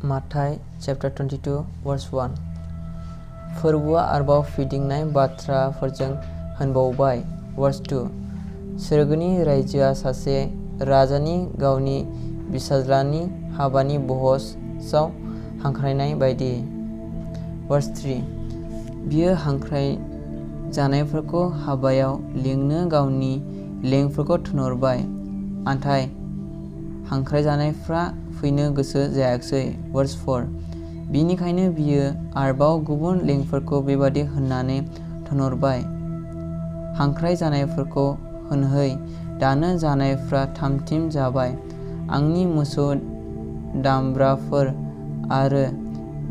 MATAI chapter 22 verse 1 फोरबोआ आरोबाव फिदिंनाय बाथ्राफोरजों होनबावबाय verse 2 सोरगोनि रायजोआ सासे राजानि गावनि फिसाज्लानि हाबानि बहसाव हांख्रायनाय बायदि verse 3 बियो हांख्राय जानायफोरखौ हाबायाव लिंनो गावनि लेंफोरखौ थिनहरबाय नाथाय हांख्रायजानायफ्रा फैनो गोसो जायाखिसै verse 4 बिनिखायनो बियो आरोबाव गुबुन लेंफोरखौ बेबादि होननानै थिनहरबाय हांख्राय जानायफोरखौ होनहै दानो जानायफ्रा थामथिम जाबाय आंनि मोसौ दामब्राफोर आरो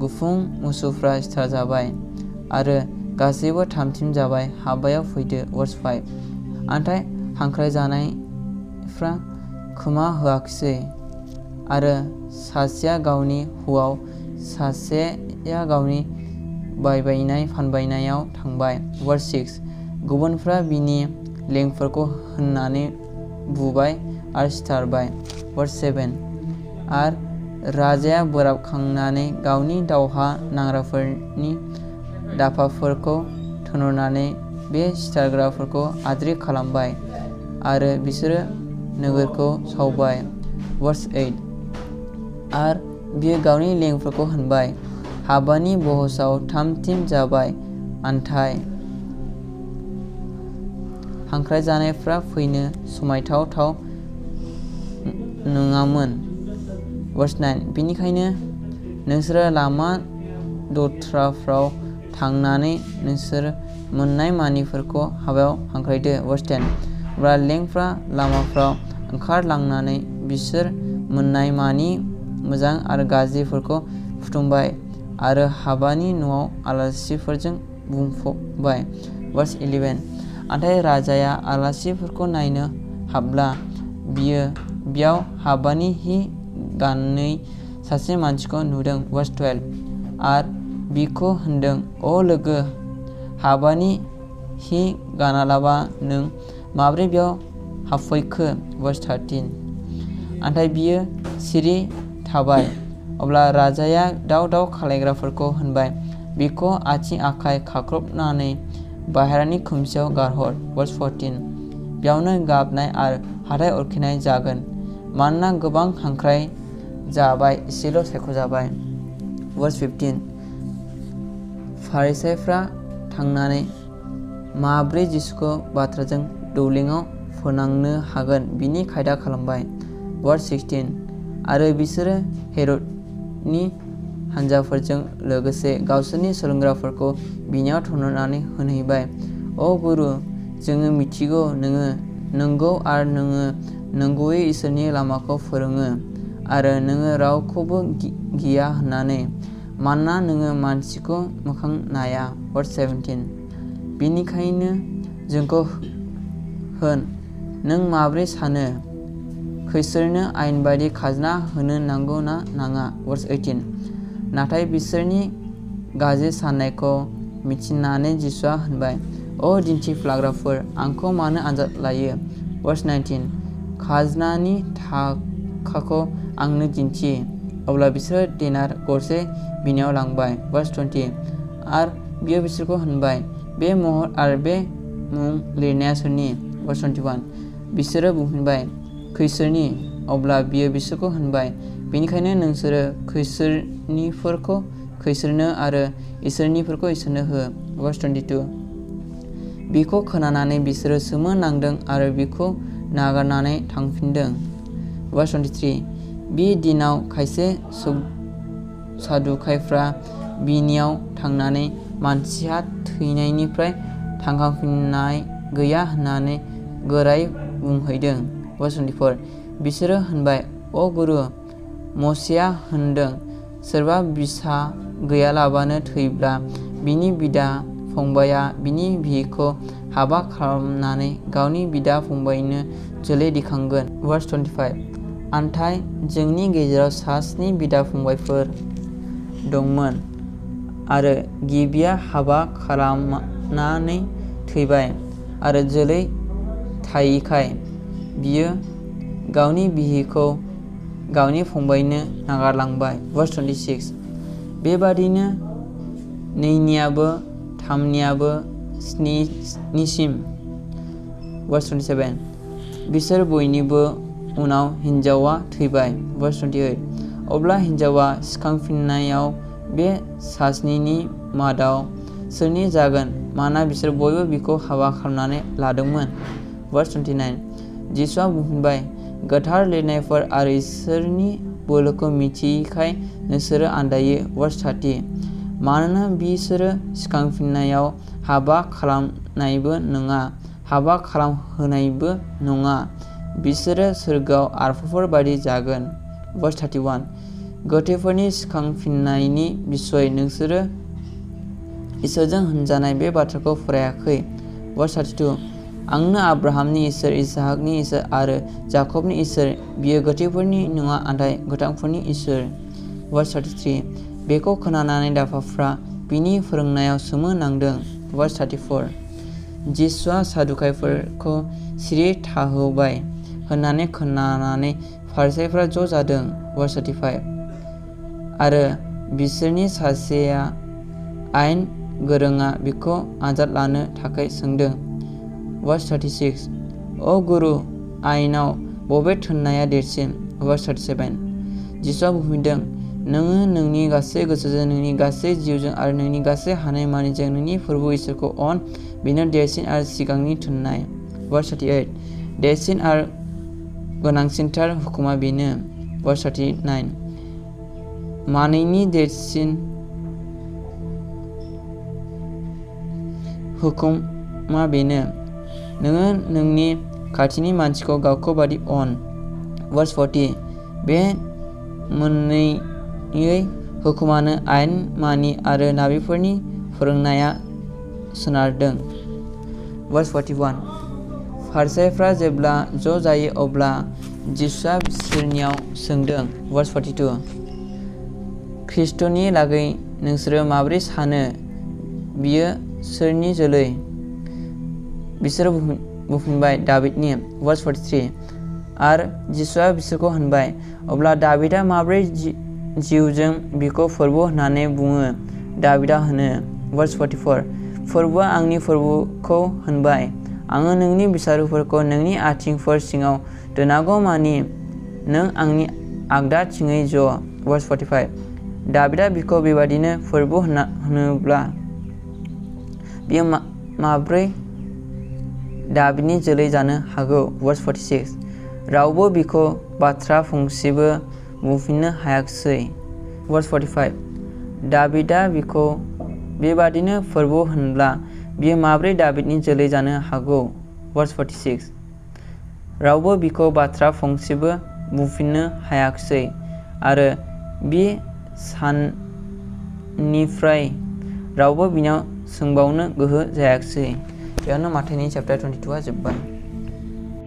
गुफुं मोसौफ्रा सिथारजाबाय आरो गासैबो थामथिम जाबाय हाबायाव फैदो verse 5 नाथाय हांख्राय जानायफ्रा खोमा होआखिसै आरो सासेया गावनि हौवाव सासेया गावनि बायबायनाय फानबायनायाव थांबाय verse 6 गुबुनफ्रा बिनि लेंफोरखौ होननानै बुबाय आरो सिथारबाय verse 7 आरो राजाया बोराबखांनानै गावनि दावहा नांग्राफोरनि दाफाफोरखौ थिनहरनानै बे सिथारग्राफोरखौ आद्रि खालामबाय आरो बिसोरो नोगोरखौ सावबाय verse 8 आरो बियो गावनि लेंफोरखौ होनबाय हाबानि बहसाव थामथिम जाबाय नाथाय हांख्राय जानायफ्रा फैनो समायथाव नङामोन verse 9 बिनिखायनो नोंसोरो लामा दथ्राफ्राव थांनानै नोंसोर मोननाय मानिफोरखौ हाबायाव हांख्रायदो verse 10 अब्ला लेंफ्रा लामाफ्राव ओंखारलांनानै बिसोर मोननाय मानि मोजां आरो गाज्रिफोरखौ फुथुमबाय आरो हाबानि न'आव आलासिफोरजों बुंफबबाय verse 11 नाथाय राजाया आलासिफोरखौ नायनो हाबला बियो बेयाव हाबानि हि गानै सासे मानसिखौ नुदों verse 12 आरो बिखौ होनदों अ लोगो हाबानि हि गानालाबा नों माब्रै बेयाव हाबफैखो verse 13 नाथाय बियो सिरि थाबाय अब्ला राजाया दाव खालायग्राफोरखौ होनबाय बिखौ आथिं आखाइ खाख्रबनानै बाहेरानि खोमसियाव गारहर verse 14 बेयावनो गाबनाय आरो हाथाइ अरखेनाय जागोन मानोना गोबां हांख्राय जाबाय एसेल' सायख'जाबाय verse 15 फारिसाइफ्रा थांनानै माब्रै जिसुखौ बाथ्राजों दौलेङाव फोनांनो हागोन बिनि खायदा खालामबाय verse 16 आरो बिसोरो हेर'दनि हानजाफोरजों लोगोसे गावसोरनि सोलोंग्राफोरखौ बिनियाव थिनहरनानै होनहैबाय अ गुरु जोङो मिथिगौ नोङो नंगौ आरो नोङो नंगौयै इसोरनि लामाखौ फोरोङो आरो नोङो रावखौबो गिया होननानै मानोना नोङो मानसिखौ मोखां नाया verse 17 बिनिखायनो जोंखौ होन नों माब्रै सानो खैसोरनो आयेन बायदि खाजोना होनो नांगौ ना नाङा verse 18 नाथाय बिसोरनि गाज्रि साननायखौ मिथिनानै जिसुआ होनबाय अ दिन्थिफ्लाग्राफोर आंखौ मानो आनजाद लायो verse 19 खाजोनानि थाखाखौ आंनो दिन्थि अब्ला बिसोरो देनार गरसे बिनियाव लांबाय verse 20 आरो बियो बिसोरखौ होनबाय बे महर आरो बे मुं लिरनाया सोरनि verse 21 बिसोरो बुंफिनबाय खैसोरनि अब्ला बियो बिसोरखौ होनबाय बेनिखायनो नोंसोरो खैसोरनिफोरखौ खैसोरनो आरो इसोरनिफोरखौ इसोरनो हो verse 22 बिखौ खोनानानै बिसोरो सोमोनांदों आरो बिखौ नागारनानै थांफिनदों verse 23 बे दिनाव खायसे सादुकाइफ्रा बिनियाव थांनानै मानसिया थैनायनिफ्राय थांखांफिननाय गैया होननानै गोरायै बुंहैदों verse 24 बिसोरो होनबाय अ गुरु मसेया होनदों सोरबा बिसा गैयालाबानो थैब्ला बिनि बिदा फंबाया बिनि बिहिखौ हाबा खालामनानै गावनि बिदा फंबायनो जोलै दिखांगोन verse 25 नाथाय जोंनि गेजेराव 7 बिदा फंबायफोर दंमोन आरो गिबिया हाबा खालामनानै थैबाय आरो जोलै थायैखाय बियो गावनि बिहिखौ गावनि फंबायनो नागारलांबाय। Verse 26 बेबादिनो नैनियाबो थामनियाबो स्निसिम। Verse 27 बिसोर बयनिबो उनाव हिन्जावा थैबाय। Verse 28 अब्ला हिन्जावा सिखांफिननायाव बे सास्निनि मादाव सोरनि जागोन मानोना बिसोर बयबो बिखौ हाबा खालामनानै लादोंमोन। Verse 29 जिसुआ बुंफिनबाय गोथार लिरनायफोर आरो इसोरनि बोलोखौ मिथियैखाय नोंसोरो आन्दायो। Verse 30 मानोना बिसोरो सिखांफिननायाव हाबा खालामनायबो नङा हाबा खालामहोनायबो नङा बिसोरो सोरगोआव आरफोर बायदि जागोन। Verse 31 गोथैफोरनि सिखांफिननायनि बिसय नोंसोरो इसोरजों होनजानाय बे बाथ्राखौ फरायाखै। Verse 32 आंनो आब्राहामनि इसोर इसहाकनि इसोर आरो जाकबनि इसोर बियो गोथैफोरनि नङा नाथाय गोथांफोरनि इसोर। Verse 33 बेखौ खोनानानै दाफाफ्रा बिनि फोरोंनायाव सोमोनांदों। Verse 34 जिसुआ सादुकाइफोरखौ सिरि थाहोबाय होननानै खोनानानै फारिसाइफोरा ज' जादों। Verse 35 आरो बिसोरनि सासेया आयेन गोरोंआ बिखौ आनजाद लानो थाखाय सोंदों। Verse 36 अ गुरु आयेनाव बबे थोननाया देरसिन? Verse 37 जिसुआ बुंफिनदों नोङो नोंनि गासै गोसोजों नोंनि गासै जिउजों आरो नोंनि गासै हानायमानिजों नोंनि प्रभु इसोरखौ अन बेनो देरसिन आरो सिगांनि थोननाय। Verse 38 देरसिन आरो गोनांसिनथार हुकुमा बेनो। Verse 39 मानैनि देरसिन हुकुमा बेनो नोङो नोंनि खाथिनि मानसिखौ गावखौ बादि अन। Verse 40 बे मोननै हुकुमानो आयेन मानि आरो नाबिफोरनि फोरोंनाया सोनारदों। Verse 41 फारिसाइफ्रा जेब्ला ज' जायो अब्ला जिसुआ बिसोरनियाव सोंदों। Verse 42 ख्रिस्ट'नि लागै नोंसोरो माबोरै सानो बियो सोरनि जोलै? बिसोरो बुंफिनबाय दाबिदनि। Verse 43 आरो जिसुआ बिसोरखौ होनबाय अब्ला दाबिदा माबोरै जिउजों बिखौ फोरबो होननानै बुङो दाबिदा होनो। Verse 44 फोरबोआ आंनि फोरबोखौ होनबाय आङो नोंनि बिसारुफोरखौ नोंनि आथिंफोर सिङाव दोनागौमानि नों आंनि आगदाथिङै ज'। Verse 45 दाबिदा बिखौ बेबादिनो फोरबो होनोब्ला बियो माब्रै दाबिदनि जोलै जानो हागौ? Verse 46 रावबो बिखौ बाथ्रा फंसेबो बुंफिननो हायाखिसै। Verse 45 दाबिदा बिखौ बेबादिनो फोरबो होनब्ला बियो माब्रै दाबिदनि जोलै जानो हागौ? Verse 46 रावबो बिखौ बाथ्रा फंसेबो बुंफिननो हायाखिसै आरो बे साननिफ्राय रावबो बिनाव सोंबावनो गोहो जायाखिसै। बेयावनो माथाइनि चैप्टार 22 जोब्बाय।